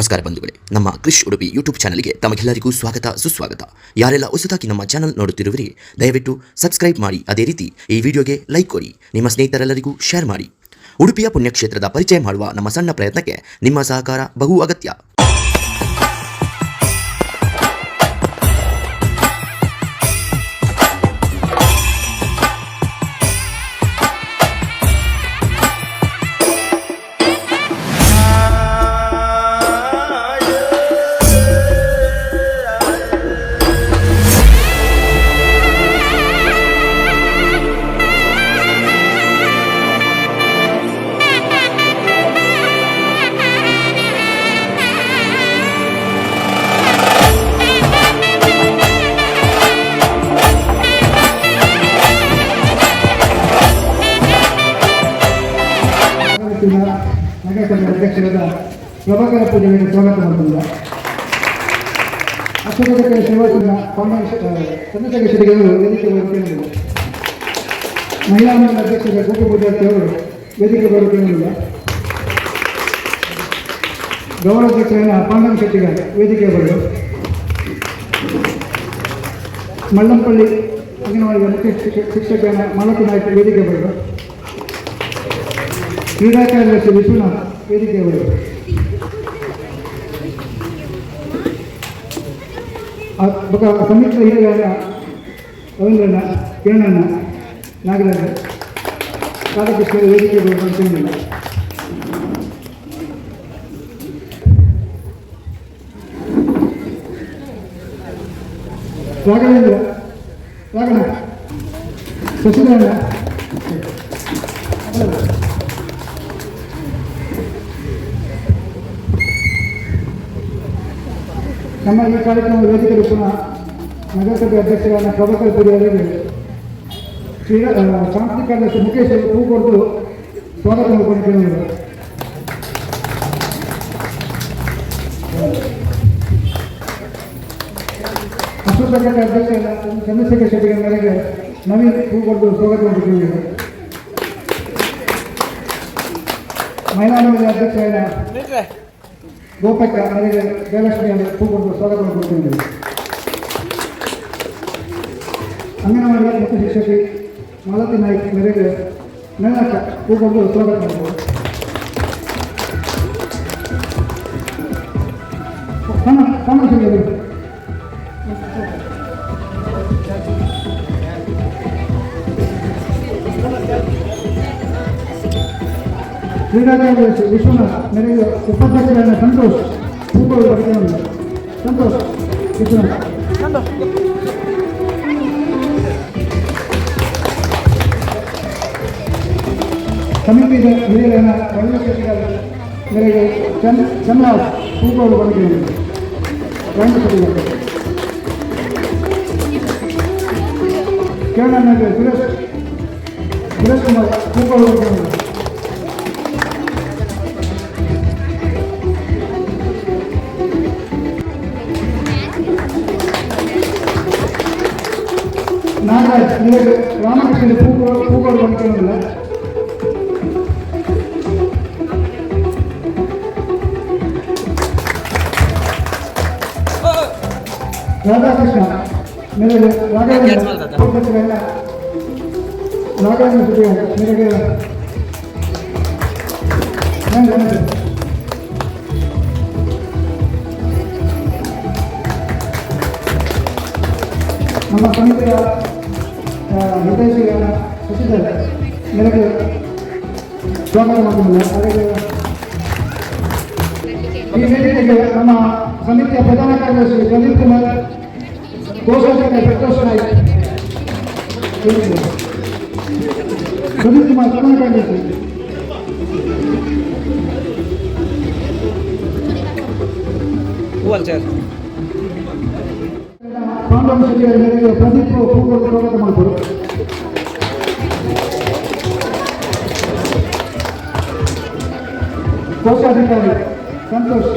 ನಮಸ್ಕಾರ ಬಂಧುಗಳೇ, ನಮ್ಮ ಕ್ರಿಶ್ ಉಡುಪಿ ಯೂಟ್ಯೂಬ್ ಚಾನಲ್ಗೆ ತಮಗೆಲ್ಲರಿಗೂ ಸ್ವಾಗತ ಸುಸ್ವಾಗತ. ಯಾರೆಲ್ಲ ಹೊಸದಾಗಿ ನಮ್ಮ ಚಾನಲ್ ನೋಡುತ್ತಿರುವಿರಿ, ದಯವಿಟ್ಟು ಸಬ್ಸ್ಕ್ರೈಬ್ ಮಾಡಿ. ಅದೇ ರೀತಿ ಈ ವಿಡಿಯೋಗೆ ಲೈಕ್ ಕೊಡಿ, ನಿಮ್ಮ ಸ್ನೇಹಿತರೆಲ್ಲರಿಗೂ ಶೇರ್ ಮಾಡಿ. ಉಡುಪಿಯ ಪುಣ್ಯಕ್ಷೇತ್ರದ ಪರಿಚಯ ಮಾಡುವ ನಮ್ಮ ಸಣ್ಣ ಪ್ರಯತ್ನಕ್ಕೆ ನಿಮ್ಮ ಸಹಕಾರ ಬಹು ಅಗತ್ಯ. ಆಗಮಿಸಿದ ನಗರಸಭೆ ಅಧ್ಯಕ್ಷರಾದ ಪ್ರಭಾಕರ ಪೂಜೆಗೆ ಸ್ವಾಗತ ಮಾಡಿಕೊಂಡಿಲ್ಲ. ಅಶ್ವತ್ಥಕಟ್ಟೆ ಸೇವಾ ಸಂಘ ಫೌಂಡೇಶನ್ ಚಂದ್ರಶೇಖರ ಶೆಟ್ಟಿಗವರು ವೇದಿಕೆ ಬರುತ್ತೇನಿಲ್ಲ. ಮಹಿಳಾ ಮಂಡಲ ಅಧ್ಯಕ್ಷರಾದ ಗೋಪಿ ಪೂಜಾರ್ತಿ ಅವರು ವೇದಿಕೆ ಬರುತ್ತೇನಿಲ್ಲ. ಗೌರವಾಧ್ಯಕ್ಷರಾದ ಪಾಂಡವ ಶೆಟ್ಟಿಗಾರ್ ವೇದಿಕೆ ಬರಲು. ಮಳ್ಳಂಪಳ್ಳಿ ಅಂಗನವಾಡಿಯ ಮುಖ್ಯ ಶಿಕ್ಷಕರಾದ ಮಾಲತಿ ನಾಯ್ಕ ವೇದಿಕೆ ಬರಲು. ಕ್ರೀಡಾ ಕಾರ್ಯದರ್ಶಿ ವಿಶ್ವನಾಥ್ ವೇದಿಕೆಯವರು. ಬೊಕ ಸಮಿತಿ ಹಿರಿಯರಾದ ರವೀಂದ್ರಣ್ಣ, ಕಿರಣಣ್ಣ, ನಾಗರಾಜ, ರಾಧಾಕೃಷ್ಣ ವೇದಿಕೆ ಬರುವಂತಿಲ್ಲ. ರಾಘವೇಂದ್ರ, ರಾಘಣ, ಶಶಿಧರಣ್ಣ. ನಮ್ಮ ಈ ಕಾರ್ಯಕ್ರಮ ವೇದಿಕೆಯಲ್ಲಿ ಪುನಃ ನಗರಸಭೆ ಅಧ್ಯಕ್ಷರಾದ ಪ್ರಭಾಕರ್ ಪುರಿ ಅವರಿಗೆ ಕ್ರೀಡಾ ಸಾಂಸ್ಕೃತಿಕ ಕಾರ್ಯದರ್ಶಿ ಮುಖೇಶ್ ಅವರು ಹೂ ಕೊಟ್ಟು ಸ್ವಾಗತ ಮಾಡಿಕೊಂಡು ಕೇಳಿದರು. ಅಶ್ವತ್ಥಕಟ್ಟೆ ಅಧ್ಯಕ್ಷರಾದ ಚಂದ್ರಶೇಖರ್ ಶೆಟ್ಟಿ ಮೇರೆಗೆ ನವೀನ್ ಹೂ ಕೊಟ್ಟು ಸ್ವಾಗತ ಮಾಡಿ ಕೇಳಿದರು. ಮಹಿಳಾ ಮಂಡಳಿ ಅಧ್ಯಕ್ಷರಾದ ಗೋಪಕ್ಕ ಅವರಿಗೆ ಜಯಲಕ್ಷ್ಮಿ ಅವರು ಹೂ ಕೊಟ್ಟು ಸ್ವಾಗತ ಮಾಡಿಕೊಡ್ತಿದ್ದೇವೆ. ಅಂಗನವಾಡಿ ಮುಖ್ಯ ಶಿಕ್ಷಕಿ ಮಾಲತಿ ನಾಯ್ಕ್ ಮೇರೆಗೆ ಮೇಳಕ್ಕ ಹೂ ಕೊಟ್ಟು ಸ್ವಾಗತ ಮಾಡ್ಬೋದು. ಸಣ್ಣ ಸಣ್ಣ ಶೆಟ್ಟಿ. ಕ್ರೀಡಾ ಕಾರ್ಯದರ್ಶಿ ವಿಶ್ವನಾಥ್ ಮೇರೆಗೆ ಉಪಾಧ್ಯಕ್ಷರಾದ ಸಂತೋಷ್ ಹೂಗಳು ಬರ್ತೇನೆ. ಸಂತೋಷ್, ವಿಶ್ವನಾಥ್. ಸಮಿತಿಯ ಹಿರಿಯರಾದ ರವೀಂದ್ರ ಶೆಟ್ಟಿಗಾರ್ ಮೇರೆಗೆ ಚಂದ್ರಾಜ್ ಹೂಗಳು ಬರ್ತೇನೆ. ರವೀಂದ್ರ ಶೆಟ್ಟಿಗಾರ್, ಕಿರಣ್, ಸುರೇಶ್, ಸುರೇಶ್ ಕುಮಾರ್ ಹೂಗಳು ಬರ್ತೇನೆ. ನಾಗರಾಜ್ ಮೇರೆಗೆ ರಾಮಕೃಷ್ಣ ಹೂಗಳು ಹೂಗಳು ಬರ್ತೇನಿಲ್ಲ. ರಾಧಾಕೃಷ್ಣ ಮೇರೆಗೆ ರಾಘವೇಂದ್ರ, ಉಪಾಧ್ಯಕ್ಷರಾದ ರಾಘವೇಂದ್ರ ಶೆಟ್ಟಿಗಾರ್ ಮೇರೆಗೆ ರಂಗ. ನಮ್ಮ ಸಮಿತಿಯ ಹಿತೈಷಿಯಾದ ಶಶಿಧರ್ ಮೇರೆಗೆ ಸ್ವಾಗತ ಮಾಡಿಕೊಂಡಿಲ್ಲ. ಹಾಗೆ ಈ ವೇದಿಕೆಗೆ ನಮ್ಮ ಸಮಿತಿಯ ಪ್ರಧಾನ ಕಾರ್ಯದರ್ಶಿ ಪ್ರದೀಪ್ ಕುಮಾರ್, ಕೋಶಾಧಿಕಾರಿ ಸಂತೋಷ್ ನಾಯ್ಕ್. ಪ್ರದೀಪ್ ಕುಮಾರ್, ಪ್ರಧಾನ ಕಾರ್ಯದರ್ಶಿ. ಹೂವಲ್ ಸರ್. ಪಾಂಡವ ಶೆಟ್ಟಿ ಮೇರೆಗೆ ಪ್ರದೀಪ್ ಹೂಗಳು ಸ್ವಾಗತ ಮಾಡ್ಬೋದು. ಕೋಶಾಧಿಕಾರಿ ಸಂತೋಷ್,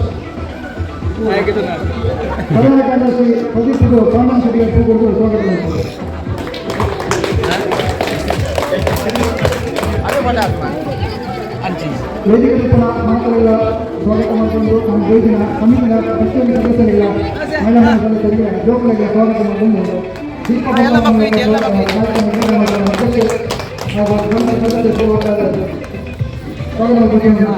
ಪ್ರಧಾನ ಕಾರ್ಯದರ್ಶಿ ಪ್ರದೀಪ್ ಪಾಂಡವ ಶೆಟ್ಟಿ ಹೂಗಳು ಸ್ವಾಗತ ಮಾಡ್ತಾರೆ. ಅಂಚಿ. ವೇದಿಕೆ ಪುನಃ ಮಾತುಗಳ ಸ್ವಾಗತ ಮಾಡಿಕೊಂಡು ನಮ್ಮ ವೇದಿನ ಸಮಿತಿಯ ಪ್ರತಿಯೊಂದು ಸದಸ್ಯರಿಲ್ಲ, ಮಹಿಳಾ ಸದಸ್ಯರಿಗೆ, ಜೋಕುಗಳಿಗೆ ಸ್ವಾಗತ ಮಾಡಿಕೊಂಡು ದೀಪ ಕಾರ್ಯಕ್ರಮ ಅಧ್ಯಕ್ಷ ಹಾಗೂ ಗ್ರಂಥ ಸದಸ್ಯರು ಸ್ವಾಗತ ಮಾಡಿಕೊಂಡು.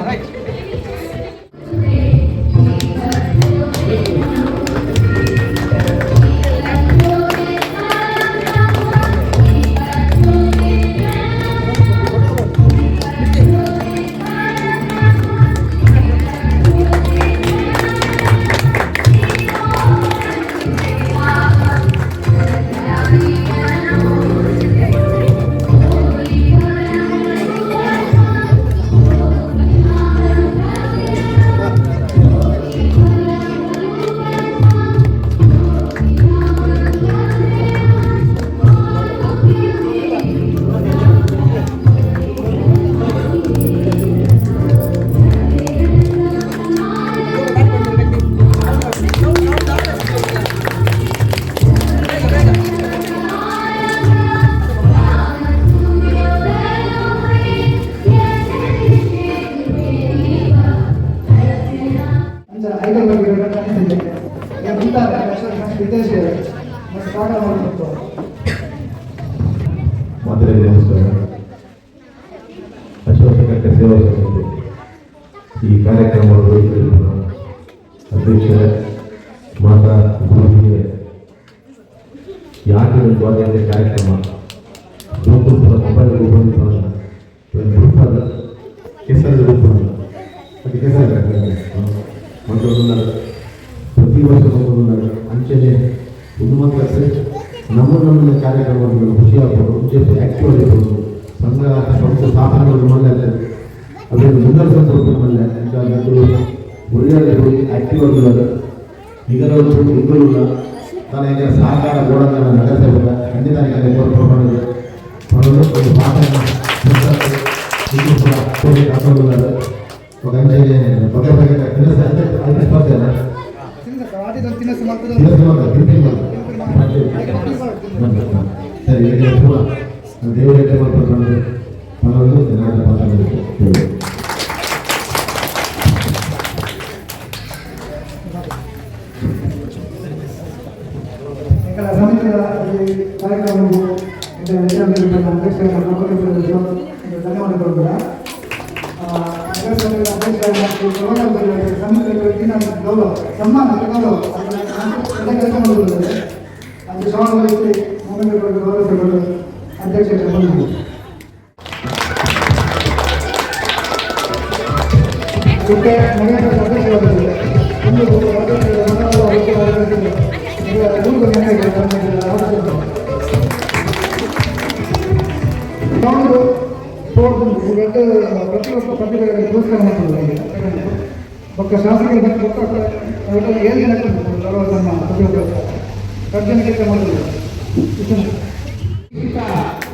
ಅಂಚ ಐಕಲ್ ಬಗ್ಗೆ ಅನಿಸಿದೆ. ಈಗ ಮುಂತಾದ ವಿದೇಶಿ ಮತ್ತು ಸ್ವಾಗತ ಮಾಡಬೇಕು. ಮಾತರಿಗೆ ನಮಸ್ಕಾರ. ಅಶೋಕ ಸೇವಾ ಸಂಸ್ಥೆ ಈ ಕಾರ್ಯಕ್ರಮವನ್ನು ವಹಿಸಿರುವ ಅಧ್ಯಕ್ಷ, ಮಾತಾ ಗುರುಹಿರಿಯರೇ, ಯಾಕೆ ಒಂದು ಬಾರಿ ಕಾರ್ಯಕ್ರಮ ಜೋಕುಲ್ ಮೊಬೈಲ್ ಒಂದು ಗ್ರೂಪ್ ಕೆಸರು ಗ್ರೂಪ್, ಅದು ಕೆಸರು ಮತ್ತೊಂದು ಪ್ರತಿ ವರ್ಷ ಮತ್ತೊಂದು ಅಂಚನೆ ಒಂದು ಮಾತ್ರ ನಮ್ಮ ನಮ್ಮ ಕಾರ್ಯಕ್ರಮಗಳು ಖುಷಿ ಆಗ್ಬೋದು, ಮುಂಚೆ ಆಕ್ಟಿವ್ ಆಗಿರ್ಬೋದು. ಸಂಘ ಸಂಸ್ಥೆ ಸ್ಥಾಪನೆಗಳು ಮಲ್ಲೆ, ಅದನ್ನು ಮುಂದುವರಿಸೋದು ಮಲ್ಲೆ. ಒಳ್ಳೆಯ ಆಕ್ಟಿವ್ ಆಗಿರೋದು ನಿಗರವತ್ತು ಇಬ್ಬರು ತಾನು ಸಹಕಾರ ಗೋಡಂಗನ ನಗರಸಭೆ ಖಂಡಿತ ಕೊರಪಡಿದೆ. ಒಂದು ಮಾತನ್ನು ಕೂಡ ಒಂದು ಅಂಚನೆ ಬಗೆ ಬಗೆ ತಿನಿಸು ಐತೆ ಸ್ಪರ್ಧೆ ಅಲ್ಲ. ತಿನಿಸು ಮಾಡ್ತದೆ. ತಿನಿಸು ಮಾತ್ರ ತಿಂಡಿ ಮಾತ್ರ. ಸರಿ, ಈಗ ಪೂರ ದೇವರ ಮಾಡ್ಕೊಂಡು ಮನವನ್ನು ಜನರ ಮಾತಾಡಬೇಕು. ಎಂಕಲ ಸಮಿತಿಯ ಈ ಕಾರ್ಯಕ್ರಮವು ಅಧ್ಯಕ್ಷ ಧನ್ಯವಾದಗಳು ಕೂಡ. ನಗರಸಭೆಯ ಅಧ್ಯಕ್ಷ ಮತ್ತು ಪ್ರಭಾಕರ್ ಸಮಿತಿಯ ದಿನ ಗೌರವ ಸನ್ಮಾನ, ಗೌರವ ಎಲ್ಲ ಕೆಲಸ ಮಾಡುತ್ತದೆ. ಅದು ಸಭಾಪತಿ ಮೊದಲು ಗೌರವಿಸಿಕೊಂಡು ಅಧ್ಯಕ್ಷ ಬಂದಿದೆ. ಮತ್ತೆ ನಗರಸಭೆ ಅಧ್ಯಕ್ಷರಾಗಿದ್ದಾರೆ. ಒಂದು ಒಂದು ಪ್ರತಿಯೊಬ್ಬ ಪ್ರತಿಭೆಗಳಿಗೆ ಪುರಸ್ಕಾರ ಮಾಡ್ತಾರೆ. ಬೊಕ್ಕ ಶಾಸಕರ ಬೊಕ್ಕ ಏಳು ಜನಕ್ಕೆ ಗೌರವ ಸನ್ಮಾನ, ಪ್ರತಿಯೊಬ್ಬ ದೊಡ್ಡ ಜನಕ್ಕೆ ಮಾಡೋದು.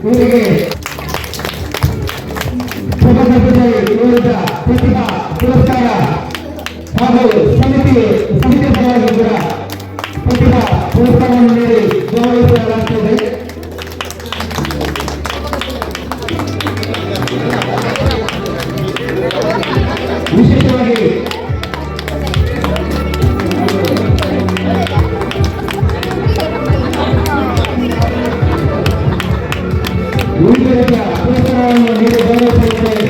ಇವರಿಗೆ ಪ್ರತಿಭಾ ಪುರಸ್ಕಾರ ಹಾಗೂ ಸಮಿತಿ ಸಮಿತಿ ಪರವಾಗಿ ಕೂಡ ಪ್ರತಿಭಾ ಪುರಸ್ಕಾರವನ್ನು ನೀಡಿ ಗೌರವಿಸಲಾಗ್ತದೆ. ವಿಶೇಷವಾಗಿ ವಿವಿಧ ರೀತಿಯ ಪುರಸ್ಕಾರವನ್ನು ನೀಡಿ ಗೌರವಿಸಲಾಗುತ್ತದೆ.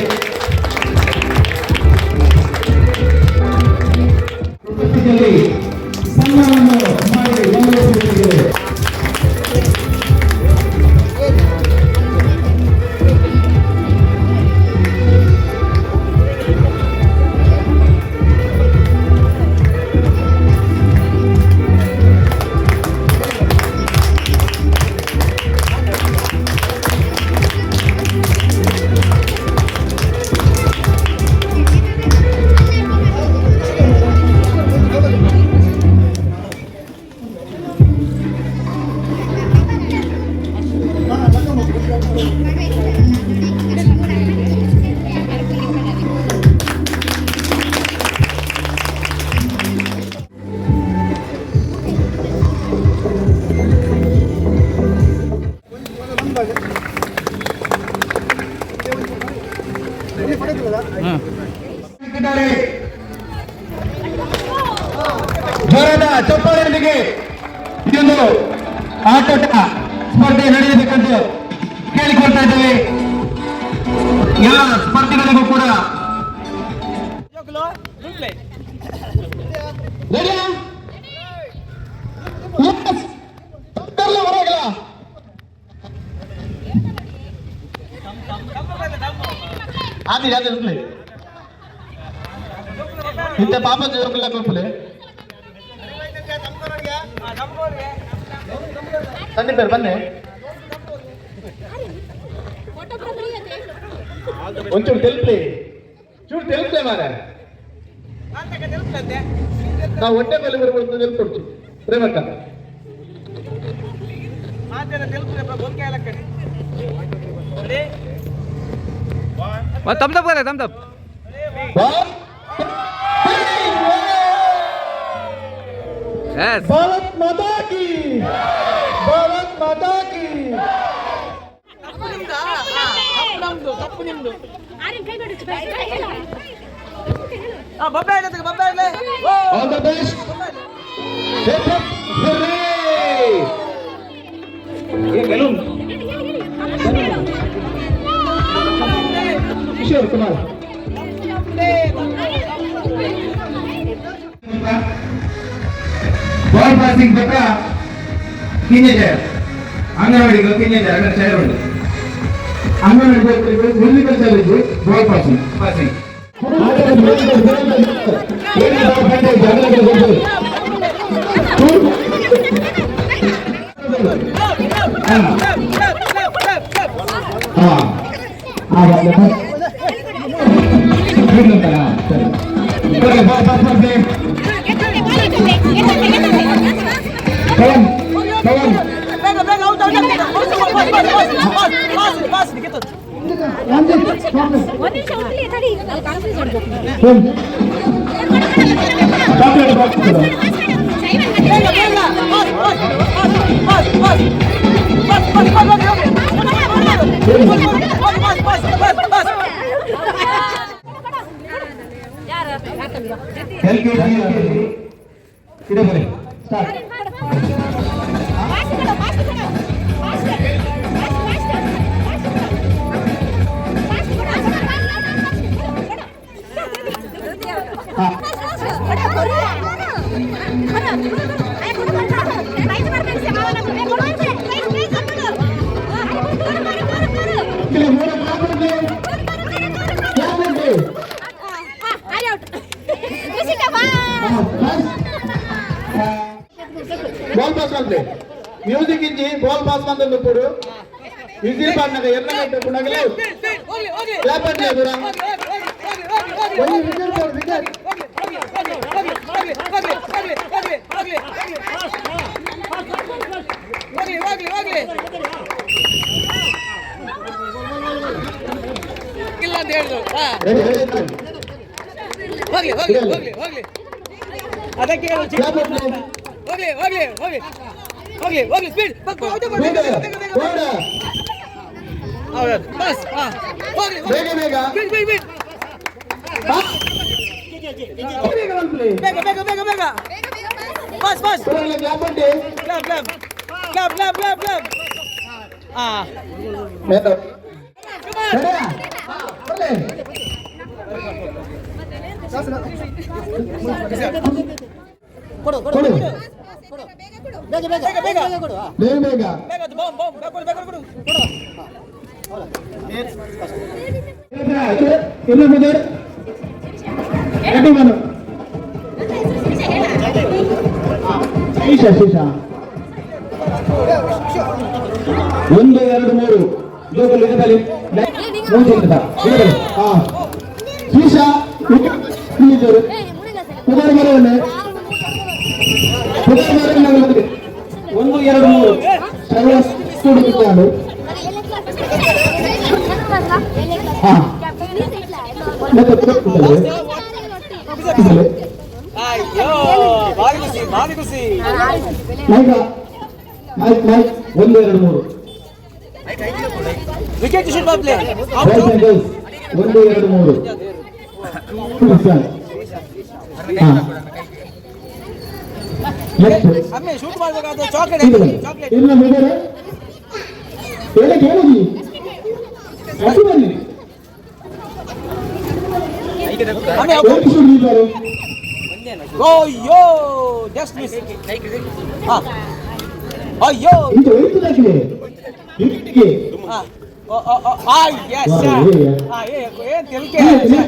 ಉಪಸ್ಥಿತಿಯಲ್ಲಿ ಸನ್ಮಾನವನ್ನು ಮಾಡಿ ಗೌರವಿಸುತ್ತಿದ್ದೇವೆ. ಚಪ್ಪಾಳೆಯೊಂದಿಗೆ ಇದೊಂದು ಆಟೋಟ ಸ್ಪರ್ಧೆ ನಡೆಯಬೇಕಂತ ಕೇಳಿಕೊಳ್ತಾ ಇದ್ದೇವೆ. ಎಲ್ಲ ಸ್ಪರ್ಧಿಗಳಿಗೂ ಕೂಡ. ರೆಡಿಯಾ? Yes. ಹೊರಗಿಲ್ಲ. ಆದಿ ಆದಿ ಉಂಟ್ಲೆ. ಇಂತ ಪಾಪ ಜೋಕುಲ ಕೊಲ್ಪಲೆ ಸಂದೀಪ್ ಬನ್ನಿ. ಒಂಚೂರು ತೆಲ್ಪ್ಲಿ, ಚೂರು ತೆಲ್ಪ್ಲೆ ಮಾರೆ. ನಾವು ಹೊಟ್ಟೆ ಮೇಲೆ ಬರ್ಬೋದು, ತೆಲ್ಪೊಡ್ತು ಪ್ರೇಮಕ್ಕ. ತಮ್ ತಪ್ ತಮ್ ತಪ್. Yes. Bharat ಮಾತಾ ಕಿ, ಭಾರತ್ ಮಾತಾ ಕಿ. All the best. Hip hip hooray! Kishore Kumar. Ball passing ಪಕ್ಕ ಕಿಂಜೇಜರ್ ಅಂಗನವಾಡಿಗೆ ಕಿಂಜೇಜರ್ ಅಂಗನ ಚೇರ್ ಉಂಟು. Anganwadi musical challenge ball passing. Passing. Pavan Pavan. Chocolate box. L K G ಇದೆ ಬನ್ನಿ, ಸ್ಟಾರ್ಟ್. ಬಾಲ್ ಪಾಸ್ ಅಂದ್ರೆ ಮ್ಯೂಸಿಕ್ ಇಜ್ಜಿ, ಬಾಲ್ ಪಾಸ್ ಅಂದ್ರೆ ఇప్పుడు ವಿಸಿಲ್ ಪಾಡ್ನಾಗ ಎರ್ನ ಗಂಟೆ ಪುನಗಲೇ ಕ್ಲಾಪ್ ಅನ್ಲೆ ಪೂರ. Wicket wicket. ಇಲ್ಲ ಅಂತ ಹೇಳಿದ್ರು. ಹೋಗ್ಲಿ ಹೋಗ್ಲಿ ಹೋಗ್ಲಿ ಹೋಗ್ಲಿ, ಅದಕ್ಕೆ ಹೇಳು. ಕ್ಲಾಪ್ ಅನ್ಲೆ. ಹೋಗ್ಲಿ ಹೋಗ್ಲಿ ಹೋಗ್ಲಿ ಹೋಗ್ಲಿ ಹೋಗ್ಲಿ, ಸ್ಪೀಡ್. ಹೌದೌದು, ಬಸ್. ಹಾ, ಹೋಗ್ಲಿ. ಬೇಗ ಬೇಗ. Speed speed speed. ಬೇಗ ಮಲ್ಪಲೆ. ಬೇಗ ಬೇಗ ಬೇಗ ಬೇಗ, ಬಸ್ ಬಸ್. ಪೂರಲ ಕ್ಲಾಪ್ ಅನ್ಲೆ. Clap clap clap clap clap clap. ಹಾ. ಮೇಡ ರೆಡಿಯಾ? ಬರ್ಲೆ. ಕೊಡು. ಕೊಡು. ಬೇಗ ಬೇಗ ಬೇಗ. ಬೇಗ ಬೇಗ. ಬೇಗ, ಬಾಂಬ್ ಬಾಂಬ್, ಬೇಗ ಕೊಡು, ಬೇಗ ಕೊಡು. ಇನ್ನು ಮುದರ್ ರೆಡಿ ಮನು. ಶೀಶಾ ಶೀಶಾ. 1 2 3 ಜೋಕುಲು ಇದರಲ್ಲಿ ಮೂಜಿ ಇರ್ತದ ಇದರಲ್ಲಿ. ಹಾ ಶೀಶಾ ಇದ್ದಾರೆ ಪುದರ್ ಮರವನ್ನೇ ಪುದರ್ ಮರವನ್ನ. 1 2 3 ಸರ್ವ ಕೂಡುತ್ತಾಳು. ಹಾ ಮತ್ತೆ ಇದರಲ್ಲಿ. ಅಯ್ಯೋ, ಭಾರಿ ಖುಷಿ, ಭಾರಿ ಖುಷಿ. Mic mic mic. 1 2 3. Wicket shoot ಬಾಪ್ಲೆ. Boys and girls 1 2 3. ಹಾ. Next. ಅಮ್ಮೆ ಶೂಟ್ ಮಾಡಬೇಕಾದ್ರೆ ಚಾಕ್ಲೇಟ್ ಚಾಕ್ಲೇಟ್. ಇಲ್ಲ ಬೇರೆ ಹೇಳಕ್ಕೆ ಹೇಳಿ ಅದು ಬನ್ನಿ. ಅಮ್ಮೆ. ಏಕೆ ಸುಳ್ಳಿದ್ದಾರೆ? ಅಯ್ಯೋ, ಜಸ್ಟ್ ಮಿಸ್. ಹಾ, ಅಯ್ಯೋ. ಇದು ಐದು ಇಟ್ಟಿಗೆ. ಹಾ, ಓ ಓ ಓ, ಆ ಎಸ್. ಹಾ, ಏ ಏನ್ ತೆಲ್ಕೆ.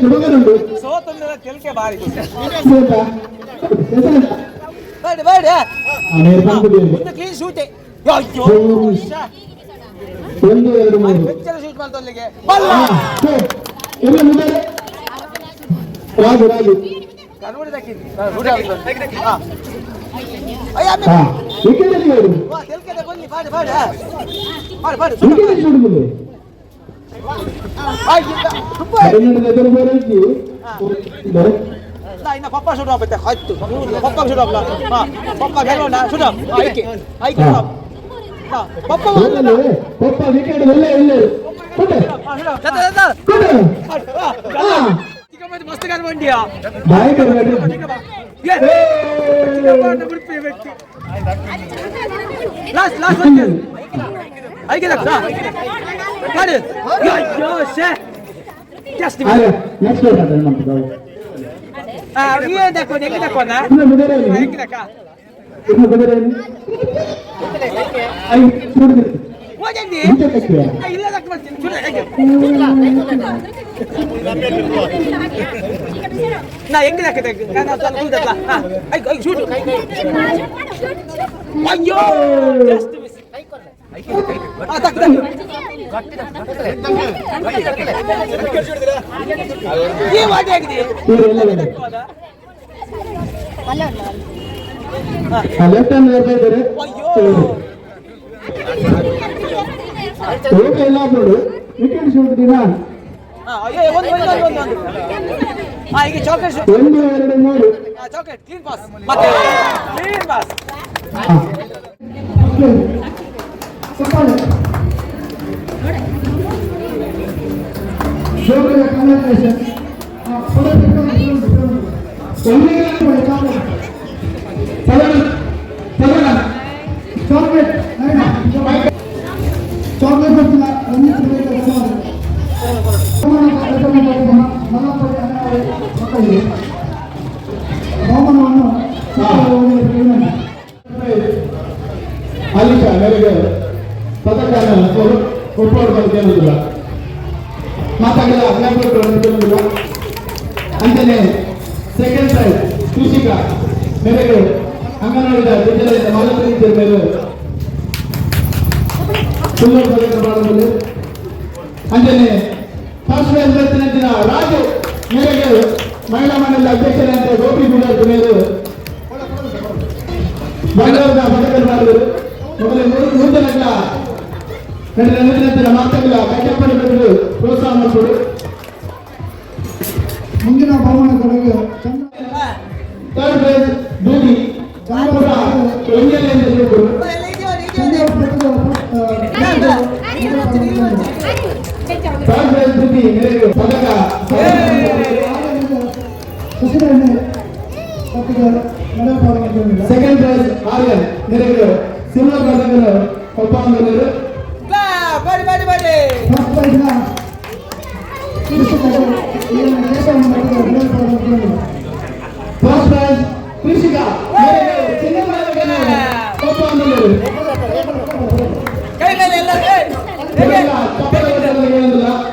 ಹುಡುಗರುಂಟು. ಸೋತಂದ್ರೆ ತೆಲ್ಕೆ ಬಾರಿ. ಸೇತಾ? ಬೇಡ ಬೇಡ. ನೇರ ಬಂದ್ಬಿಡಿ. ಒಂದು ಕ್ಲೀನ್ ಶೂಟ್, ಅಯ್ಯೋ. ಒಂದು, ಎರಡು, ಮೂರು. ಬೆಚ್ಚನ ಶೂಟ್ ಮಾಡ್ತು ಅಲ್ಲಿಗೆ ಬಲ್ಲ. ಹಾ, ಎಲ್ಲ ಮುಂದೆ. ರಾಜು, ರಾಜು. ಕರ್ಮಡಿ ದಕ್ಕಿದ್ದು. ಹಾ, ಅಯ್ಯ ಅಮ್ಮೆ. ಹಾ, ವಿಕೆಟ್ ಅಲ್ಲಿ ಅವರು. ವಾ, ತೆಲ್ಕೆ ಬನ್ನಿ, ಬಾಡಿ ಬಾಡಿ ಬಾಡಿ ಬಾಡಿ. ವಿಕೆಟ್ ನೋಡುದಿಲ್ಲ. ತುಂಬ. ಕನ್ನಡದ ಎದುರು ಬರೋದು. ಇನ್ನ ಪಪ್ಪ ಶೂಟ್ ಮಾಡ್ಬೇಕು ಹತ್ತು ಪಪ್ಪ ಶೂಟ್ ಹಾಕ್ಲ. ಹಾ, ಪಪ್ಪ ಗೆಲ್ಲೋಣ, ಶೂಟ್ ಹಾಕ್. ಆಯ್ಕೆ ಆಯ್ಕೆ ಶೂಟ್. ಹಾ, ಪಪ್ಪ. ಪಪ್ಪ ವಿಕೆಟ್ ಎಲ್ಲ ಇಲ್ಲ, ಕೊಟ್ಟೆ. ಕೊಟ್ಟೆ. ಮಸ್ತ್ ಬಂಡಿಯಾ. ಬಾಯಿ ಕರ್ಬೇಡ್ರಿ. ಲಾಸ್ಟ್ ಲಾಸ್ಟ್ ಐಕೆ ಮಾಡಿ. ಅಯ್ಯೋ, ಶೇ, ಜಸ್ಟ್. ನೆಕ್ಸ್ಟ್ ಮಾಡ್ತಾರೆ. ಏನು ತಕೊಂಡು ಹೆಂಗೆ ತಕೊಂಡ? ಇನ್ನು ಮುದರೆ. ಹೆಂಗೆ ತಕ? ಇನ್ನು ಮುದರೆ ನೋಡಿದ್ರಿ. ಹೋಗಿ. ಇಂಥ ತಕ್ಕಿಯಾ? ಇಲ್ಲ, ತಕ್ಕ ಮಾಡ್ತೀನಿ. ನಾ ಹೆಂಗೆ ಹಾಕಿದೆ ನಾನು ಸ್ವಲ್ಪ ಕೂದಲ್ಲ. ಹಾ, ಐಕ್ ಐಕ್ ಶೂಟ್. ಅಯ್ಯೋ, ಜಸ್ಟ್ ಮಿಸ್. ಹಾ, ತಕ್ ತಕ್. ಈ ವಾಡಿ ಆಗಿದೆ. ಇವ್ರು ಎಲ್ಲ ಬನ್ನಿ. ಲೆಫ್ಟ್ ಹ್ಯಾಂಡ್ ಹೇಳ್ತಾ ಇದ್ದಾರೆ. ಅಯ್ಯೋ. ಓಕೆ, ಎಲ್ಲ ನೋಡು, ವಿಕೆಟ್ ಶೂಟ್ ದಿನ. ಹಾ, ಅಯ್ಯೋ, ಒಂದು ಒಂದು ಒಂದು ಒಂದು. ಹಾ, ಈಗ ಚಾಕ್ಲೇಟ್ ಶೂಟ್. ಒಂದು, ಎರಡು, ಮೂರು. Chocolate clean pass, ಮತ್ತೆ ಕ್ಲೀನ್ ಪಾಸ್. ಹಾ. ಚಪ್ಪಾಳೆ. ಜೋರುಗಳ ಕಂಗ್ರಾಚುಲೇಷನ್. ಒಂದು, ಸದನ ಸದನ. ಚಾಕ್ಲೇಟ್, ಚಾಕ್ಲೇಟ್ ಬರ್ತಿಲ್ಲ. ಒಂದು ಮಲ್ಲಪ್ಪಳ್ಳಿ ಅಂಗನವಾಡಿ ಮಕ್ಕಳಿಗೆ ಬಹುಮಾನವನ್ನು. ಅಲಿಶಾ ಮೇರೆಗೆ ಪದಕನ ಕೊಟ್ಟೋರು ಕೇಳುದಿಲ್ಲ, ಮಾತಾಡಿಲ್ಲ ಕೇಳುದಿಲ್ಲ. ಅಂಚನೆ ಸೆಕೆಂಡ್ ಪ್ರೈಸ್ ಕೃಷಿಕ ಮೇರೆಗೆ ಅಂಗನವಾಡಿದ ವಿದ್ಯಾಲಯದ ಮಾಲಕರ ಮೇಲೆ ಸುಂದರ ಪದಕ ಮಾಡಬಹುದು. ಅಂಚನೆ ಫಸ್ಟ್ ಪ್ರೈಸ್ ಬರ್ತಿನ ರಾಜು ಮೇರೆಗೆ ಮಹಿಳಾ ಮಂಡಲದ ಅಧ್ಯಕ್ಷರಾದ ಗೋಪಿ ಗುಡಾರ್ ಮೇಲೆ ಬಂಗಾರದ ಪದಕ ಮಾಡಿದರು. ಮೊದಲೇ ನೂತನ ನಡೆದ ನೂತನ ಮಾತಾಡಲ ಕೈಚಪ್ಪಡಿ ಬಿಟ್ಟು ಪ್ರೋತ್ಸಾಹ ಮಾಡಿಕೊಡು. ಮುಂದಿನ ಬಹುಮಾನ ಕೊಡುಗೆ ಚಂದ್ರ. ಥರ್ಡ್ ಪ್ರೈಸ್ ದೂದಿ ಚಂದ್ರ ಒಂಜಲೆ ಅಂತ ಹೇಳ್ಕೊಡು. ಚಂದ್ರ. ಥರ್ಡ್ ಪ್ರೈಸ್ ದೂದಿ ಮೇರೆಗೆ ಪದಕ. ಶಶಿಧರಣೆ ಪಕ್ಕದ ನಡೆಪಾಡ. ಸೆಕೆಂಡ್ ಪ್ರೈಸ್ ಆರ್ಯನ್ ಮೇರೆಗೆ ಸಿಲ್ವರ್ ಪದಕ ಕೊಪ್ಪ. ಬರಿ ಬರಿ ಬರಿ. ಫಸ್ಟ್ ಪ್ರೈಸ್ನ ಕೇಶವನ ಪಕ್ಕದ ನಡೆಪಾಡ. ಫಸ್ಟ್ ಪ್ರೈಸ್ ಕೃಷಿಕ ಮೇರೆಗೆ ಚಿನ್ನದ ಪದಕ ಕೊಪ್ಪ. ಕೈ ಮೇಲೆ ಎಲ್ಲ.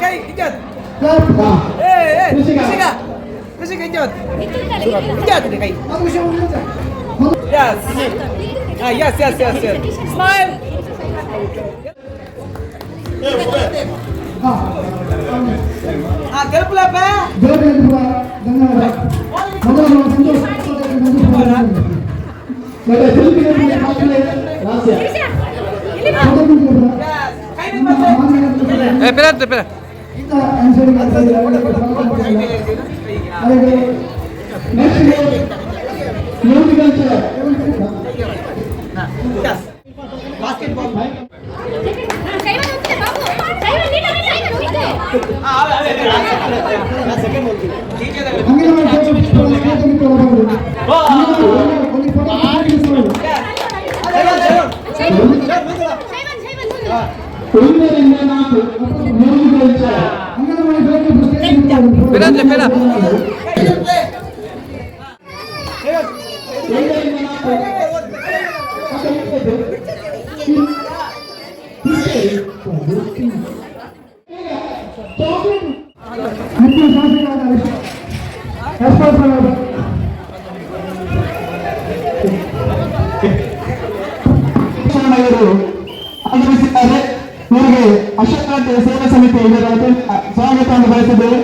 ಕೈ ಇಂಜತ್. ಏ ಏ, ಕೃಷಿಕ ಕೃಷಿಕ, ಇಂಜತ್ ಇಂಜತ್ ಕೈ. Yes yes yes yes yes, smile. ಹಾ, ಕೆಲ್ಪುಲಪ್ಪ. ಜೋಡಿ ಧನ್ಯವಾದ. ಮೊದಲು ಸಂತೋಷ್. ಮತ್ತೆ ಶಿಲ್ಪಿ ಹಾಸ್ಯ. ಯಸ್, ಕೈ ಮೇಲೆ. ಹಾಗೆ next musical chair. Yes, basket ball. ಹಾ, ಅದೇ ಅದೇ. ಅಂಗನವಾಡಿ. ಮುಖ್ಯ ಶಾಸಕರಾದ ಯಶವಂತ ಅವರು ಆಗಮಿಸಿದ್ದಾರೆ. ಇವರಿಗೆ ಅಶೋಕ ಸೇವಾ ಸಮಿತಿ ಇದರ ವತಿಯಿಂದ ಸ್ವಾಗತವನ್ನು ಬಯಸಿದ್ದೇವೆ.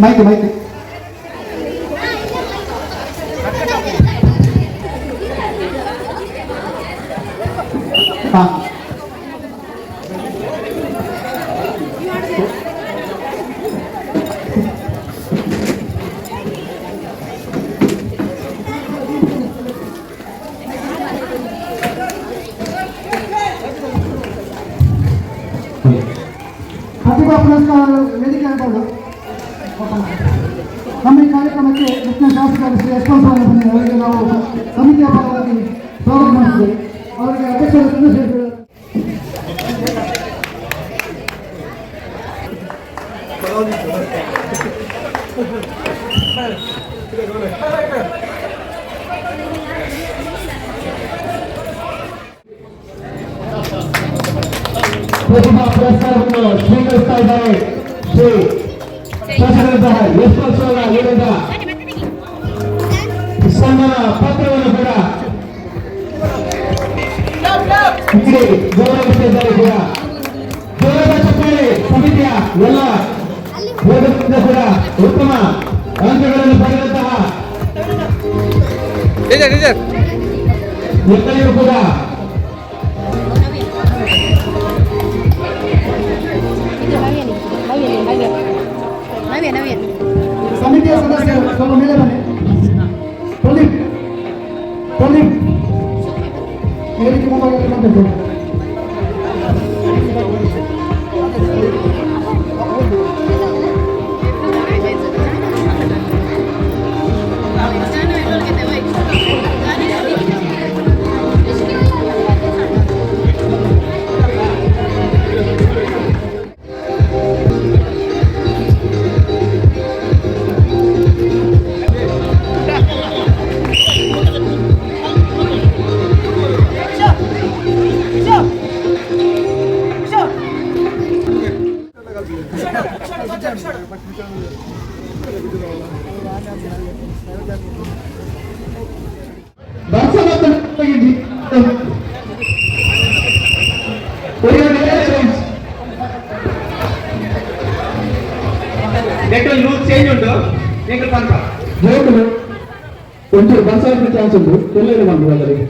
ಮೈಕ್ ಮೈಕ್ ಹಾ. ಪ್ರತಿಭಾ ಪುರಸ್ಕಾರ ವೇದಿಕೆ ಆಗಬಹುದು. ನಮ್ಮ ಈ ಕಾರ್ಯಕ್ರಮಕ್ಕೆ ಮುಖ್ಯ ಶಾಸಕರು ಶ್ರೀ ಯಶವಂತ ಬಂದಿದ್ದಾರೆ. ಅವರಿಗೆ ನಾವು ಸಮಿತಿಯ ಪರವಾಗಿ ಸ್ವಾಗತ ಮಾಡ್ತಿದ್ದೇವೆ. ಅವರಿಗೆ ಅಧ್ಯಕ್ಷರು ಚಂದ್ರಶೇಖರ್. ಪ್ರತಿಭಾ ಪುರಸ್ಕಾರವನ್ನು ಸ್ವೀಕರಿಸ್ತಾ ಇದ್ದಾರೆ ಶ್ರೀ ಶಾಸಕರಂತಹ ಯಶವಂತ ಸೋಲ ಇವರಿಂದ ಸನ್ಮಾನ ಪತ್ರವನ್ನು ಕೂಡ ನೀಡಿ ಗೌರವಿಸ್ತಾ ಇದ್ದಾರೆ ಕೂಡ. ಜೋರಾದ ಚಪ್ಪಾಳೆ. ಸಮಿತಿಯ ಎಲ್ಲ ವರ್ಗದಿಂದ ಕೂಡ ಉತ್ತಮ ಅಂಕಗಳನ್ನು ಪಡೆದಂತಹ ಎಲ್ಲರಿಗೂ ಕೂಡ. ನವ್ಯ ನವ್ಯ. ಸಮಿತಿಯ ಸದಸ್ಯರು ಸ್ವಲ್ಪ ಮೇಲೆ ಬನ್ನಿ. ಪ್ರದೀಪ್, ಪ್ರದೀಪ್, ವೇದಿಕೆ ಮುಂಭಾಗದಲ್ಲಿ ಬರಬೇಕು. ರೂಲ್ಸ್ ಚೇಂಜ್ ಉಂಟು ಎಂಕಲ್ ಪಂಪ. ಜೋಕುಲು ಒಂಚೂರು ಬರ್ಸಾಕಿನ ಚಾನ್ಸ್ ಉಂಟು ಎಲ್ಲೆಲ್ಲ ಬಂದು ಎಲ್ಲರಿಗೆ.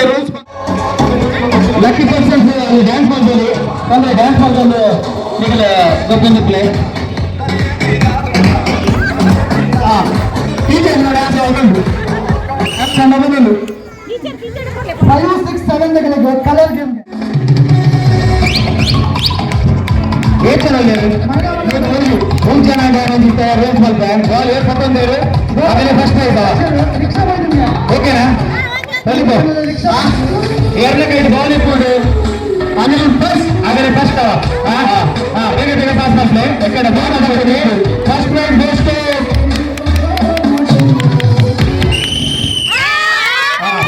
Rules lucky persons dance ಮಾಡ್ಬೋದು ಅಂದ್ರೆ ಡ್ಯಾನ್ಸ್ ಮಾಡ್ಕೊಂಡು ನಿಗಲ ಗೊತ್ತೊಂದು play teacher dance ಆಗುಂಟು ಸಣ್ಣ ಬಂದು. 5, 6, 7 ಕಲರ್ ಗೇಮ್. ಮೂರು ಜನ ರೇಸ್ ಮಾಡ್ತಾರೆ. ಬಾಲ್ ಏರ್ ಪತ್ತೊಂದೇರು ಆಮೇಲೆ ಫಸ್ಟ್ ಪ್ರೈಸ್. ರಿಕ್ಷಾ ಬಂದಿದ್ಯಾ? ಓಕೆನಾ? వెళ్ళిపో. ಎರಡನೇ ಕೈ ಬಾಲ್ ಇಟ್ಕೊಂಡು ಆಮೇಲೆ ಫಸ್ಟ್, ಆಮೇಲೆ ಫಸ್ಟ್. ಬೇಗ ಬೇಗ ಪಾಸ್ ಮಾಡ್ಲಿ. ಎక్కడ ಬಾಲ್ ಮಾಡ್ತೀನಿ. First prize goes to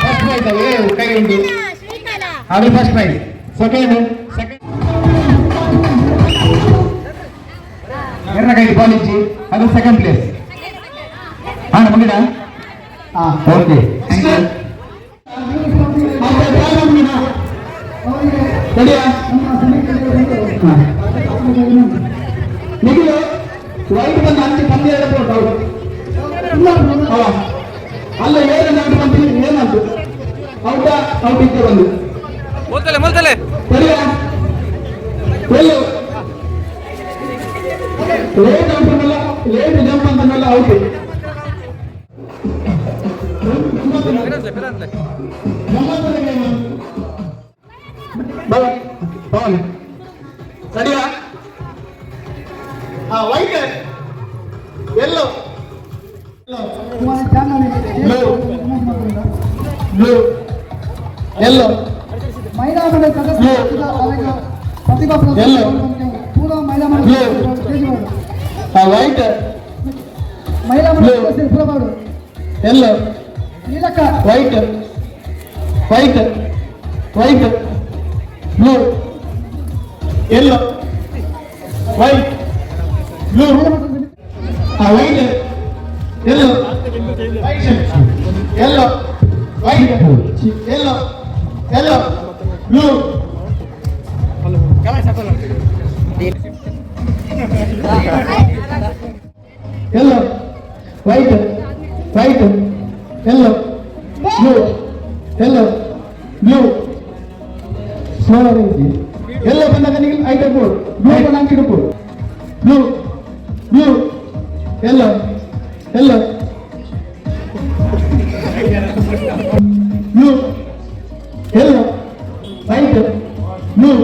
first prize. ಕೈ ಉಂಟು. ಅದು first prize. Second, second. ಎರಡನೇ ಕೈ ಬಾಲ್ ಇಚ್ಚಿ ಅದು ಸೆಕೆಂಡ್ ಪ್ಲೇಸ್. ಹಾ, ಮುಗಿದ. Okay, thank you. ಅವರಿಗೆ ರೆಡಿಯಾ? ನಮ್ಮ ಸಮಿತಿಯ ನಿಖಿಲ್, ವೈಟ್ ಬಂದು ಅಂಚೆ ಪಂದ್ಯ ಎರಡು ಔಟ್. ಅಲ್ಲ ಏನು ಔಟ್ ಬಂತು ಏನಂತು ಔಟ ಔಟ್ ಇದ್ದೆ ಬಂದು ಮೊದಲೇ ಮೊದಲೇ ಸರಿಯಾ ಎಲ್ಲೋ ಲೇಟ್ ಔಟ್ ಅನ್ನಲ್ಲ ಲೇಟ್ ಜಂಪ್ ಅಂತನಲ್ಲ ಔಟ್. ಪವನ್ ಸರಿಯಾ? ಹಾ, white, yellow, blue, blue, yellow, ಮಹಿಳಾ ಮಂಡಳಿ ಸದಸ್ಯ ಪ್ರತಿಭಾ ಎಲ್ಲೋ. ಪೂರ್ವ ಮಹಿಳಾ ಮಂಡಳಿ Blue. White, ಮಹಿಳಾ ಮಂಡಳಿ Blue. ಸದಸ್ಯರು ಪೂರ್ವ ಎಲ್ಲೋ, Neelakka, white, white, white, blue, yellow, white, blue, white, yellow, yellow, white, yellow, yellow, blue, yellow, white, white, yellow, blue, yellow, blue. Slow. Yellow ಬಂದಾಗ ನೀವು ಐಟಮ್ ಕೊಡು, ಬ್ಲೂ ಬಂದಾಗ ಹಿಡ್ಕೊ. Blue, blue, yellow, yellow, blue, yellow, white, blue,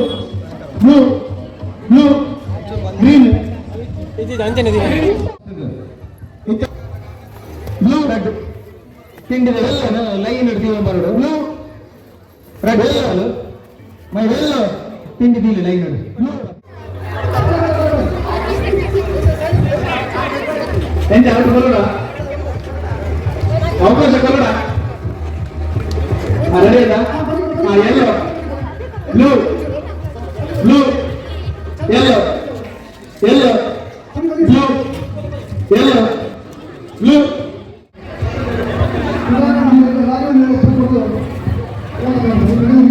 blue, blue, green, blue, red. ತಿಂಡಿದ line ಇಡ್ತೀವಿ ಬರೋಡು. Blue, red, yellow, my yellow ತಿಂಡಿ ತಿಂಡಿ line blue. ಎಂತ out ಬರೋಣ? ಅವಕಾಶ ಕೊಡೋಣ. ರೆಡಿ ಅಲ್ಲ? Yellow, blue, blue, yellow, yellow, blue, yellow, blue.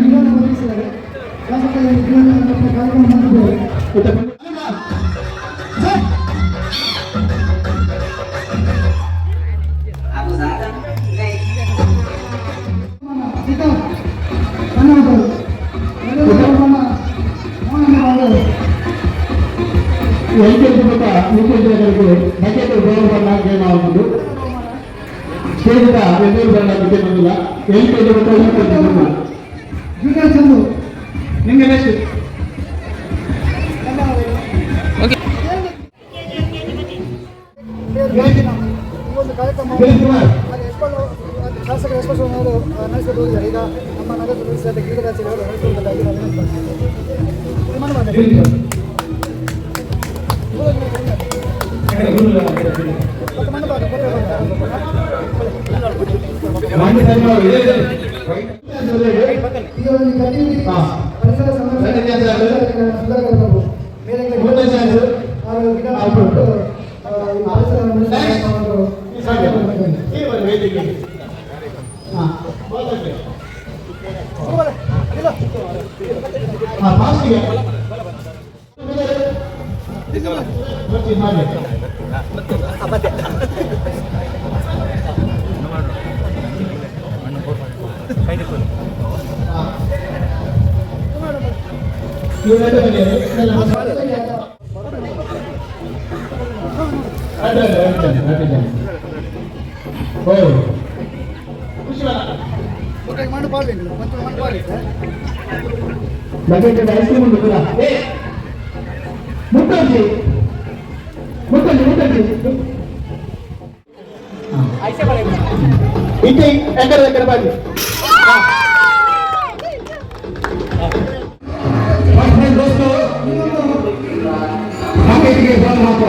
ಗಿಡವನ್ನು ಒದಗಿಸಿದ್ದಾರೆ. ಶಾಸಕ ಗಿಡವನ್ನು ಕಾರ್ಯಕ್ರಮ ಮಾಡಿದ್ದಾರೆ. ಸೀತಾ, ಧನ್ಯವಾದಗಳು. ಮೋಹನ್ ಅವರು. L K G ಮತ್ತು U K G bucket goal ಬಣ್ಣ ಗೇಮ್ ಆಗುವುದು. ಸ್ಟೇಜ್ದ ಎಲ್ಲರೂ ಬಣ್ಣ ಗೇಮ್ ಬಂದಿಲ್ಲ. L K G ಮತ್ತು U K G. Junior Chandu. ನಿಮಗೆ ನೆಕ್ಸ್ಟ್. ಓಕೆ. ಈ ಒಂದು ಕಾರ್ಯಕ್ರಮ ಹಾಗೆ ಯಶ್ಪಾಲ್ ಅವರು, ಶಾಸಕ ಯಶ್ಪಾಲ್ ಅವರು ನಡೆಸಿಕೊಂಡು ಹೋಗಿದ್ದಾರೆ. ಈಗ ನಮ್ಮ ನಗರ ಸದಸ್ಯರಾದ ಗಿರಿರಾಜ್ ಅವರು ನಡೆಸಿಕೊಳ್ಳಬೇಕಾಗಿ ನಾನು ವಿನಂತಿ ಮಾಡ್ತೀನಿ. ಮನವಿ ಮಾಡ್ತೀನಿ. ಮತ್ತೆ ಮಣ್ಣು ಬಾರ್ದು, ಕೊಟ್ಟರೆ ಬಾರ್ದು. ಈಗ ಒಂದು ಕಟ್ಟಿಗೆ ಪರಿಸರ ಸಂರಕ್ಷಣೆ ಸುಧಾಕರ್ ಪ್ರಭು ಮೇರೆಗೆ ಅವರು ಗಿಡ ನೆಟ್ಟು, ಈ ಪರಿಸರವನ್ನು ಉಳಿಸುವಂತಹ ಒಂದು ಕಾರ್ಯಕ್ರಮ ಮಾಡಿದ್ದಾರೆ. ಓಕೆ, ಮಣ್ಣು ಪಾಡ್ಲಿ, ಮತ್ತೆ ಮಣ್ಣು ಪಾಡ್ಲಿ. Bucket ice cream ಉಂಟು ಪೂರ. ಏ ಮುಟ್ಟಂಜಿ, ಮುಟ್ಟಂಜಿ, ಮುಟ್ಟಂಜಿ. ಇಟ್ಟೆ ಎಕ್ಕಡೆ ಎಕ್ಕಡೆ ಬಾಗಿ. ಫಸ್ಟ್ ಪ್ರೈಸ್ ದೋಸ್ತು ಬಕೆಟ್ಗೆ ಬಾಲ್ ಮಾತ್ರ.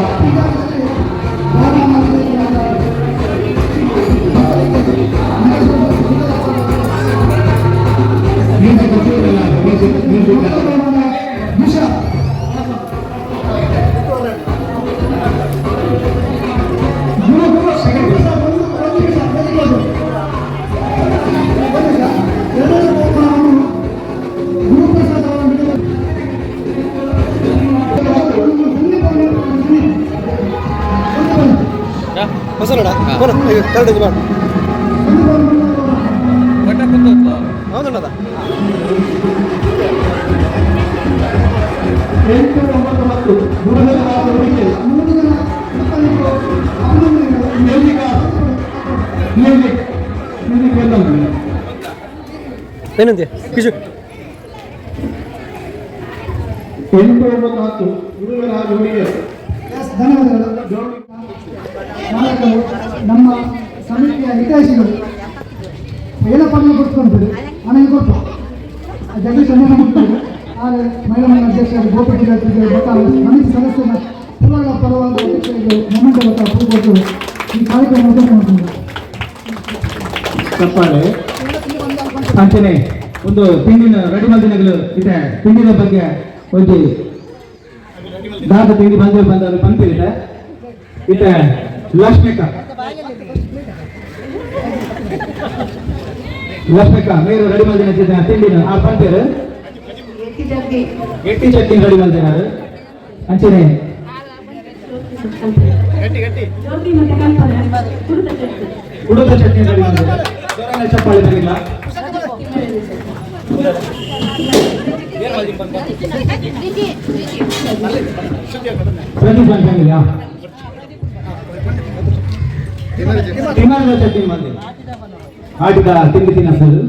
Music music music. Disha. ಗುರು ಗುರು, ಒಂದು ನಿಮಿಷ, ಒಂದು ನಿಮಿಷ, ಒಂದು ನಿಮಿಷ. ಒಂದು ನಿಮಿಷ. ಹೌದುಣ್ಣದ. 8, 9, 10 ಗುರುಗಳ ಉಡುಪಿ. ಮೂರು ಜನ ಮಕ್ಕಳಿಗೂ ಅಭಿನಂದನೆಗಳು. Music music music ಎಲ್ಲ. ಏನಂತೆ ಕಿಶು? 8, 9, 10 ಹುಡುಗರ ಹಾಗೂ ಹುಡುಗಿಯರು. ಎಸ್, ಧನ್ಯವಾದಗಳು. ನಾಯಕರು, ನಮ್ಮ ಸಮಿತಿಯ ಹಿತೈಷಿಗಳು ಏನಪ್ಪ ಕೊಡ್ಸ್ಕೊಂತೀವಿ, ಆಮೇಲೆ ಕೊಟ್ಟು ಜಗದೀಶ್ ಅಣ್ಣ ಮುಟ್ತಾರೆ. ಆದರೆ ಮಹಿಳಾ ಮಂಡಳ ಅಧ್ಯಕ್ಷರು ಗೋಪಿ ಗೊತ್ತಾ, ಸಮಿತಿ ಸದಸ್ಯರ ಪೂರ್ವಗಳ ಪರವಾದ ಅಧ್ಯಕ್ಷರಿಗೆ ಮೊಮೆಂಟೋ ಗೊತ್ತಾ ಕೊಟ್ಟು ಈ ಕಾರ್ಯಕ್ರಮ ಉದ್ಘಾಟನೆ ಮಾಡ್ತಾರೆ. ಚಪ್ಪಾಳೆ. ಅಂಚನೆ ಒಂದು ತಿಂಡಿನ ರೆಡಿ ಮಲ್ದಿನಗಳು ಇದೆ. ತಿಂಡಿನ ಬಗ್ಗೆ ಒಂಜಿ ದಾದ ತಿಂಡಿ ಬಂದ ಬಂದ ಪಂಪಿದೆ ಇತ್ತೆ. ಲಕ್ಷ್ಮಿಕ, ಲಕ್ಷ್ಮಿಕ ಮೇರು ರೆಡಿ ಮಲ್ದಿನ ತಿಂಡಿನ ಆ ಪಂಪೇರು. ಗಟ್ಟಿ ಚಟ್ನಿ ರೆಡಿ ಮಲ್ದಿನಾರು. ಅಂಚನೆ ಉಡುಪ ಚಟ್ನಿ ರೆಡಿ ಮಲ್ದಿನ. ಚಪ್ಪಾಳೆ ಬರಿಲ್ಲ. ಪ್ರದೀಪ್ ಫ್ಯಾಮಿಲಿಯಾ ತಿಮ್ಮರದ ಚಟ್ನಿ ಮಂದಿ ಆಟಿದ ತಿಂಡಿ ತಿನ್ನಸಲು.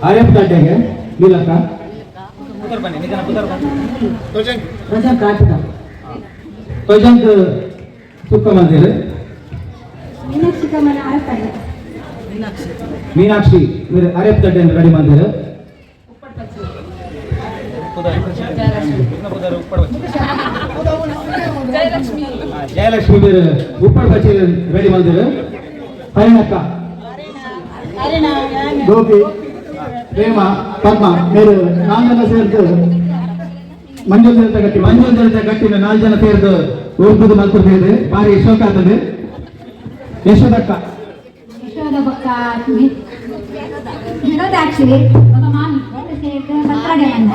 ಅರೆಪ್ ತಡ್ಡೆಗೆ ನೀಲಕ್ಕ ತೊಜಂಕ್ ಸುಕ್ಕ ಮಂದಿರ. ಮೀನಾಕ್ಷಿ మీరు ಅರೆಪ್ ತಡ್ಡೆ ರೆಡಿ ಮಂದಿರ. ಜಯಲಕ್ಷ್ಮಿ మీరు ಉಪ್ಪಡ್ ಬಚ್ಚಿ ರೆಡಿ ಮಂದಿರ. ಹರಿಣಕ್ಕ, ಗೋಪಿ, ಪ್ರೇಮ, ಪದ್ಮ ಮೇರು ನಾಲ್ಕು ಜನ ಸೇರ್ದು ಮಂಜುಲ್ ಜನ ಗಟ್ಟಿ. ಮಂಜುಲ್ ಜನತೆ ಗಟ್ಟಿನ ನಾಲ್ಕು ಜನ ಸೇರ್ದು ಉರ್ದುದು ಮಲ್ತಿರ್ತಿದೆ. ಭಾರಿ ಶೋಕ ಆಗ್ತದೆ. ಯಶೋದಕ್ಕ. ಯಶೋದ ಬೊಕ್ಕ ವಿನೋದಾಕ್ಷಿ ಬೊಕ್ಕ ಮಾಮಿ ಸೇರ್ದು ಪತ್ರಾಡೆ ಬಂದ.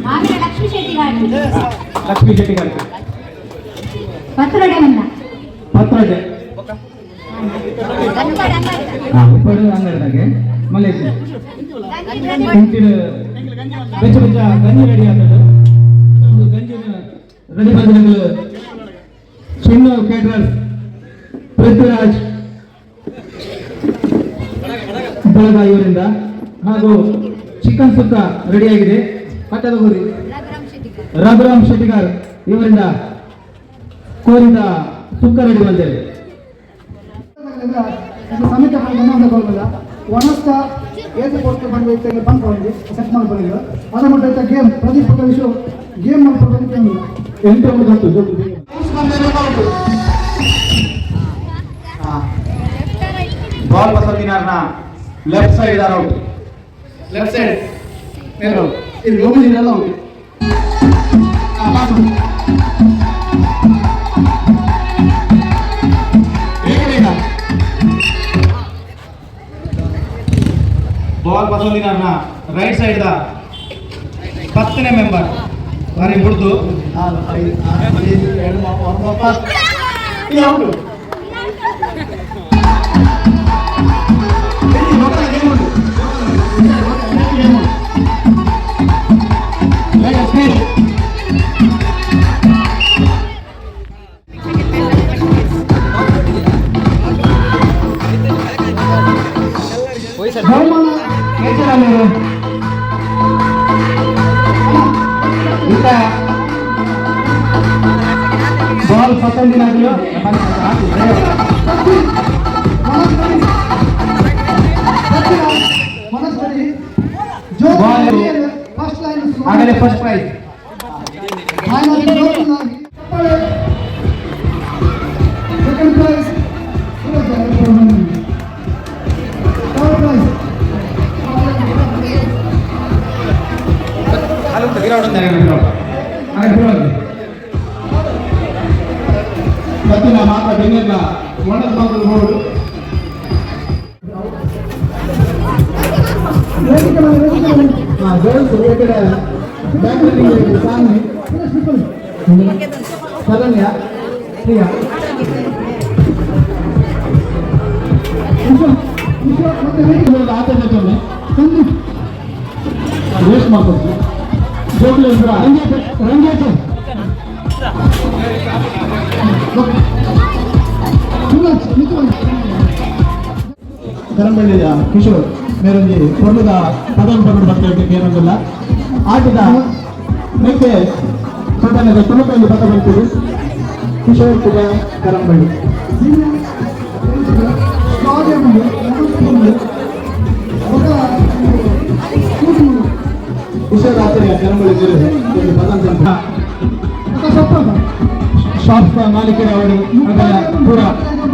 ಮಾಮಿನ ಲಕ್ಷ್ಮೀ ಶೆಟ್ಟಿ ಗಾಡಿ. ಲಕ್ಷ್ಮೀ ಶೆಟ್ಟಿ ಗಾಡಿ. ಪತ್ರೊಡೆ ಬಂದ. ಪತ್ರೊಡೆ, ಉಪ್ಪಡು ಅಂಗಡಿದಾಗೆ ಮಲೇಶ್ ಇಂಚಿನ ಬೆಚ್ಚ ಬೆಚ್ಚ ಗಂಜಿ ರೆಡಿ ಆಗ್ತದೆ. ಒಂದು ಗಂಜಿನ ರೆಡಿ ಬಂದ ಚಿನ್ನು ಕೇಟರರ್ಸ್, ಪೃಥ್ವಿರಾಜ್ ಬಳಗ ಇವರಿಂದ. ಹಾಗೂ ಚಿಕನ್ ಸುಕ್ಕ ರೆಡಿಯಾಗಿದೆ. ಪಟ್ಟದಗುರಿ ರಘುರಾಮ್ ಶೆಟ್ಟಿಗಾರ್ ಇವರಿಂದ ಕೋರಿದ ಸುಕ್ಕ ರೆಡಿ ಬಂದಿದೆ. ಸಮಿತಿ ಗಮನ ಒಣಸ್ತ ಏತ್ ಕೊಡ್ತು ಬಂದು ಇತ್ತೆ ಬಂದ್ ಬಂದು ಸೆಟ್ ಮಾಡ್ಕೊಂಡಿದ್ರು. ಅದ ಮಟ್ಟ ಇತ್ತ ಗೇಮ್ ಪ್ರದೀಪ್ ವಿಶ್ವ ಗೇಮ್ ಮಾಡ್ಕೊಂಡು ಗೇಮ್ ಇಲ್ಲ. 8, 9, 10. ಬಾಲ್ ಬಸಂತಿನಾರ್ನ left side are out. Left side ಮೇರು ಇಲ್ಲಿ ಗೋಪಿ ಎಲ್ಲ ಔಟ್. ಬೇಗ ಬೇಗ. ಬಾಲ್ ಬಸಂತಿನಾರ್ನ right side the 10ನೇ ಮೆಂಬರ್ ಬಾರಿ ಬುಡ್ದು. 4, 5, 6, 7, 8, 9, 10. ಇದು ಔಟು. ಗೇಮ್ ಉಂಟು, ಗೇಮ್ ಉಂಟು. ಬೇಗ ಸ್ಪೀಡ್. ಬಹುಮಾನ. ಕೇಚರಲ್ಲೂರು ಇತ್ತ ಬಾಲ್ ಪಸಂದಿನಾಗಲು. ಮನಸ್ಸರಿ. Ball. First line. ಆಗಲೇ first prize. Second prize, third prize. ಬತ್ತಿನ ಮಾತ್ರ ಬೆಂಗಳೂರಿನ ಒಣದ ಮಗಳು ನೋಡು. ವೇದಿಕೆ ಮೇಲೆ, ವೇದಿಕೆ ಮೇಲೆ. ಗರ್ಲ್ಸ್ ಈ ಕಡೆ ಬ್ಯಾಕ್ ಸಾಮಿ. ಶರಣ್ಯ, ಪ್ರಿಯಾ. ವಿಶ್ವ ವಿಶ್ವ ಮತ್ತೆ ವೇದಿಕೆ. ಆತ ಜೊತೆ ಸಂದೀಪ್. ವೇಸ್ಟ್ ಮಾಡ್ಕೊಡ್ತೀವಿ. ಜೋಗ್ಲೇಶ್ವರ, ರಂಗೇಶ್, ರಂಗೇಶ್. ಸೂರಜ್ ಮಿಥುನ್. ಕರಂಬಳ್ಳಿಯ ಕಿಶೋರ್ ಮೇರೊಂಜಿ ಪೊರ್ಲುದ ಪದನ್ ಪನ್ನುಡು ಬರ್ತೇವೆ. ಕೇನೊಂದುಲ್ಲ ಆಟದ ಮೆಕ್ಕೆ ಸೂಟನದ ತುಳುಕಲ್ಲಿ ಪದ ಬರ್ತೀವಿ. ಕಿಶೋರ್ ಕುಮಾರ್ ಕರಂಬಳ್ಳಿ. ದಿವ್ಯ ಶ್ರಾವ್ಯ ಉಂಡು, ನಮಸ್ತೆ ಉಂಡು. ಬೊಕ್ಕ ಕೂಟು. ಕಿಶೋರ್ ಆಚಾರ್ಯ ಕರಂಬಳ್ಳಿ ಒಂದು ಪದನ್ ಪನ್ಪು. ಬೊಕ್ಕ ಸೊಪ್ಪು. ಶಾಪ್ ಮಾಲೀಕರವರು ಅದರ ಪೂರ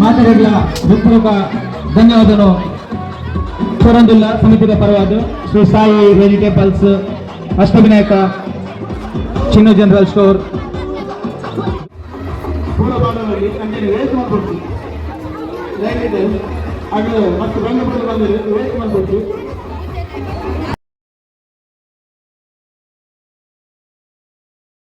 ಮಾತಾಡಿದ ಹೃತ್ಪೂರ್ವಕ ಧನ್ಯವಾದನು ಕೊರಂದುಲ್ಲ. ಸಮಿತಿದ ಪರವಾದ ಶ್ರೀ ಸಾಯಿ ವೆಜಿಟೇಬಲ್ಸ್, ಅಷ್ಟವಿನಾಯಕ, ಚಿನ್ನು ಜನರಲ್ ಸ್ಟೋರ್. ಪೂರ ಬಾಡಲ್ಲಿ ಅಂಜನೆ ವೇಸ್ಟ್ ಮಾಡ್ಕೊಡ್ತೀವಿ. ಲೈನ್ ಇದೆ, ಅದು ಮತ್ತು ಬೆಂಗಳೂರು ಬಂದರೆ ವೇಸ್ಟ್ ಮಾಡ್ಕೊಡ್ತೀವಿ.